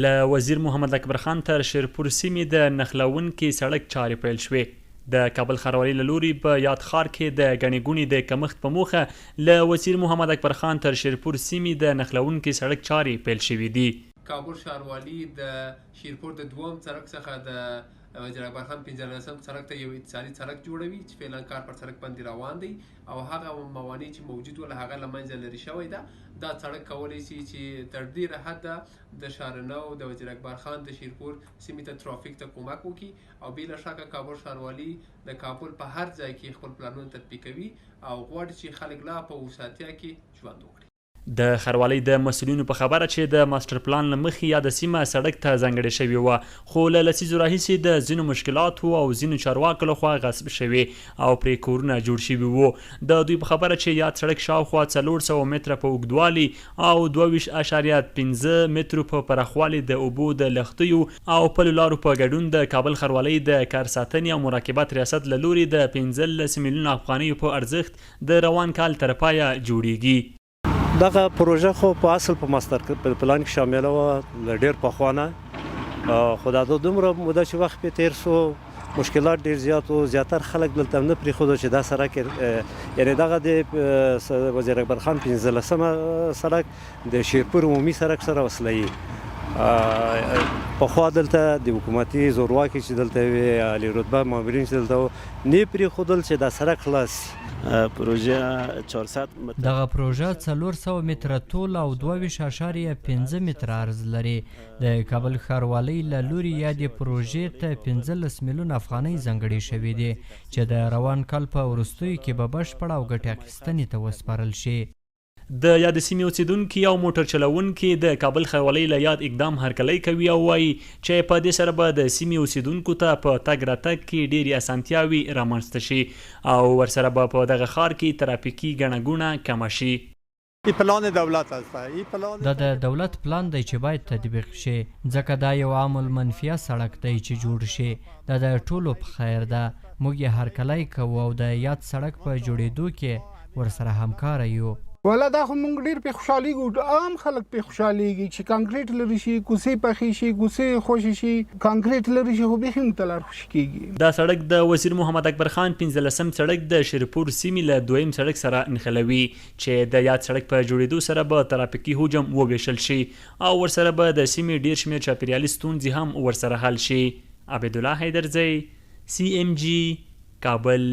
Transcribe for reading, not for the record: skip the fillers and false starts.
له وزیر محمد اکبر خان تر شیرپور سیمې د نښلوونکي سړک چارې پیل شوې. د کابل ښاروالۍ له لوري په یاد ښار کې د ګڼې ګوڼې د کمښت په موخه له وزیر محمد اکبر خان تر شیرپور سیمې د نښلوونکي سړک چارې پیل شوې دي. کابل ښاروالي د شیرپور د دوم سړک څخه د وزیر اکبر خان پنځلسم سړک ته یو اتصالي سړک جوړوي چې فعلا کار پر سړک باندې روان دی او هغه موانع چې موجود ول هغه له منځه لرې شوی ده. دا سړک کولی شي چې تر ډیره حده د شهرنو د وزیر اکبر خان د شیرپور سیمې ته ترافیک ته کومک وکړي او بې له شکه کابل ښاروالي د کابل په هر ځای کې خپل پلانونه تطبیقوي او غواړي چې خلک لا په هوساتیا کې ژوند وکړي. د ښاروالۍ د مسؤلینو په خبره چې د ماسټر پلان له مخې یاده سیمه سړک ته ځانګړې شوې وه، خو له لسیزو راهیسې د ځینو مشکلاتو او ځینو چارواکو له خوا غصب شوې او پرې کورونه جوړ شوي وو. د دوی په خبره چې یاد سړک شاوخوا 400 متره په اوږدوالي او 22 اعشاریه پنځه مترو په پراخوالي د اوبو د لښتیو او پلو لارو په ګډون د کابل ښاروالۍ د کار ساتنې او مراقبت ریاست له لوري د 15 میلیونه افغانیو په ارزښت د روان کال تر پایه جوړیږي. دغه پروژه خو په اصل په ماستر پلان کې شامله وه له ډېر پخوا نه، خو دا دومره موده چې وخت پرې تېر شو مشکلات ډېر زیات وو، زیاتر خلک دلته نه پرېښودل چې دا سړک، یعنې دغه د وزیر اکبر خان پنځلسمه سړک د شیرپور عمومي سړک سره وصلوي. پخوا دلته د حکومتي زورواکي چې دلته وي، عالي رتبه مامورین چې دلته وو، نه پرېښودل چې دا سړک خلاص شي. پروژه 400 متره. دغه پروژه 400 متره طول او 22 اعشاریه پنځه متره عرض لري. د کابل ښاروالۍ له لوري یادې پروژې ته 15 میلیونه افغانۍ ځانګړې شوې دي چې د روان کال په وروستیو کې به بشپړه او ګټې اخیستنې ته وسپارل شي. د یادې سیمې اوسېدونکي او موټر چلوونکي د کابل ښاروالۍ له یاد اقدام هرکلی کوي او وايي چې په دې سره به د سیمې اوسېدونکو ته په تګ راتګ کې ډېرې اسانتیاوې رامنځته شي او ورسره به په دغه ښار کې ترافیکي ګڼه ګوڼه کمه شي. ای پلان دولت است ای پلان. دا د دولت پلان دی چې باید تطبیق شي، ځکه دا یو عام المنفعه سړک دی چې جوړ شي، دا د ټولو په خیر ده، موږ یې هرکلی کوو او د یاد سړک په جوړېدو کې ورسره همکاره یو. والا دا خو مونږ ډیر په خوشحالیږو، عام خلک په خوشحالیږي چې کانکریټ لري شي، کوڅې پخې شي، کوڅې خوشې شي، کانکریټ لري شي، خو بیخي مونږ ته لار خوشې کیږي. دا سړک د وزیر محمد اکبر خان پنځلسم سړک د شیرپور سیمې له دویم سړک سره نښلوي چې د یاد سړک په جوړېدو سره به ترافیکي حجم ووېشل شي او ورسره به د سیمې ډېر شمېر چاپېریالي ستونزې هم ورسره حل شي. عبیدالله حیدرزی، سي اېم جي، کابل.